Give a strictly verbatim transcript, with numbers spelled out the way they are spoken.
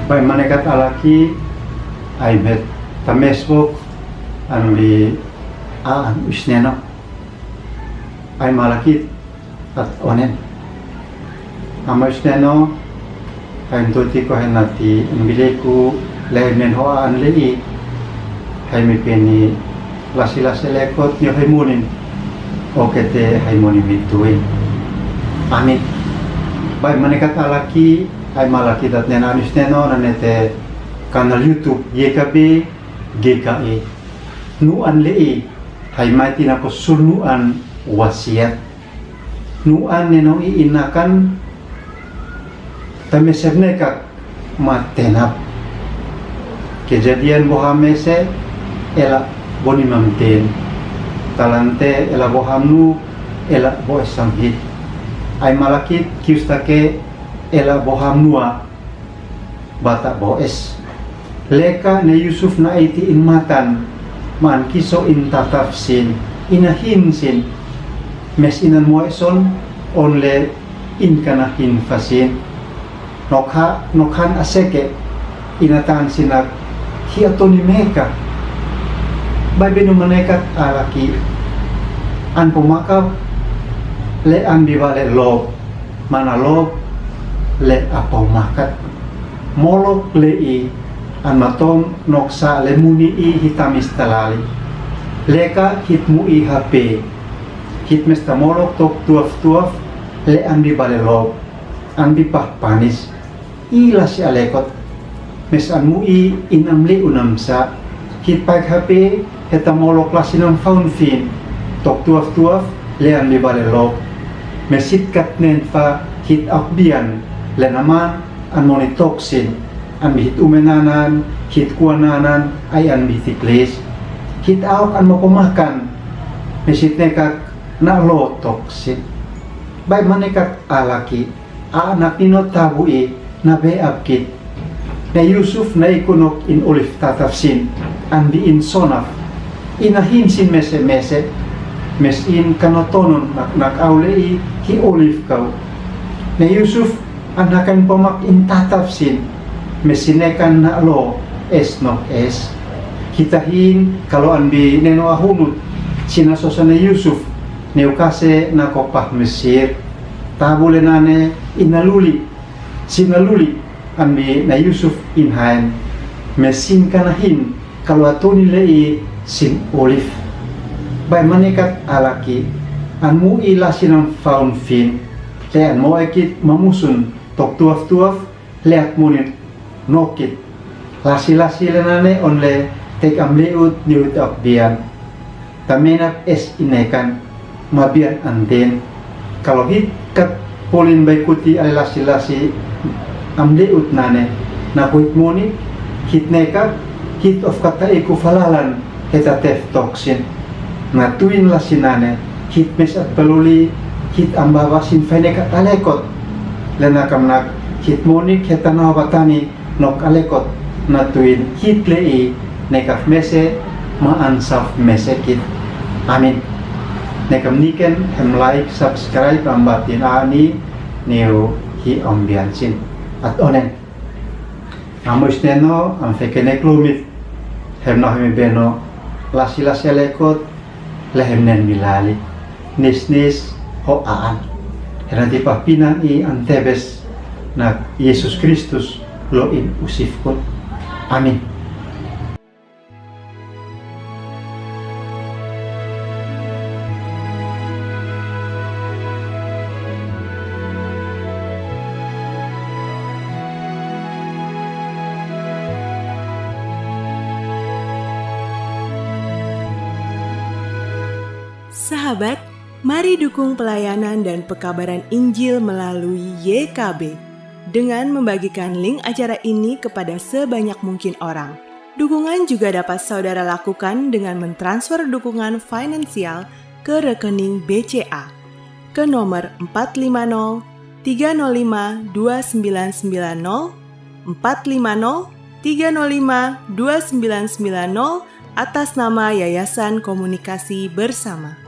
Bai manekat alaki, ai met ta mesbok, an bi a an usneno. Ai malakit at onen. Ama usneno, hai mtoti ko hai nati, an bi leku, le hai men ho an le i, hai mi peni, lasi lasi lekot ni hai munin, oke te hai munin mi tuin. Amin. Bai manekat alaki, ai malakit at nena usneno, nane te kanal YouTube, Y K B, G K E. Nu an le i, hai mai tina ko sul nu an wasiat. Nu an neno i inakan ta meseb nekak ma tenap. Kejadian boham mese ela bo ni mamten. Talante ela boham nu ela bo esam hit. Ai malakit kius take ela boham nua bata bo es. Leka ne Yusuf na iti in matan, man kiso in tataf sin, ina hin sin, mes inan mo eson, on le in kana hin fasin. Nokha, nokhan aseke, ina tan sinak, hi atoni meka. Bai benu manekat alaki, an pomaka, le an bibale lob. Mana lob le apomakat. Molok le i an matom noksa le muni i hitamis talali. Leka hit mu i hape. Hit mesta molok tok tuaf tuaf le an bibale lob. An bipah panis. I lasi alekot. Mes an mu i inam le unam sa. Hit paik hape heta molok lasi nam faun fin. Tok tuaf tuaf le an bibale lob. Mes hit kat nen fa hit akbian le naman an moni toksin. An bi hit umenanan, hit kuananan, ai an bi hit iklis. Hit aok an mokomakan. Mes hit nekak na lo toksin. Bai manekat alaki. A nak nino tabu i na be abkit. Ne Yusuf na ikunok in olif tataf sin, an bi in sonaf. Ina hin sin mese mese, mes in kanotonon nak nak aule i hi olif kau. Ne Yusuf an hakan pomak in tataf sin, mes sinekan na lo es nok es. Hita hin kalo an bi neno ahunut, sina sosa ne Yusuf, ne ukase na kopah Mesir. Tabu le nane ina luli, sina luli, an bi na Yusuf in haen. Mes sin kana hin, kalo atoni le i sin olif. Bai manekat alaki, an mu i lasi nam faun fin. Le an mo ekit mamusun, tok tuaf tuaf, le at munin nokit. Lasi lasi le nane on le tek am le ut ni ut akbian. Tamena es inekan, mabian anten. Kalo hit kat polin bai kuti ale lasi lasi am le ut nane. Na kuit moni, hit nekak, hit of kata iku falalan, heta tef toksin. Na tuin lasi nane, hit mes at peluli, hit am baba sin fai nekat alekot. Le nakam nak, hit moni, heta na batani, nok alekot na tuin hit le i nekaf mese ma ansaf mese kit. Amin. Nekam niken hem like, subscribe, am batin ani niu hi ambiansin. At onen. Amos neno, am fekenek lumit. Hem na hem beno. Lasi lasi alekot. Lehem nen milali, nisnis ho aan. Hena ti pahpinan i antebes na Yesus Kristus lo in usifkut. Amin. Sahabat, mari dukung pelayanan dan pekabaran Injil melalui Y K B dengan membagikan link acara ini kepada sebanyak mungkin orang. Dukungan juga dapat saudara lakukan dengan mentransfer dukungan finansial ke rekening B C A ke nomor empat lima nol tiga nol lima dua sembilan sembilan nol, empat lima nol tiga nol lima dua sembilan sembilan nol, atas nama Yayasan Komunikasi Bersama.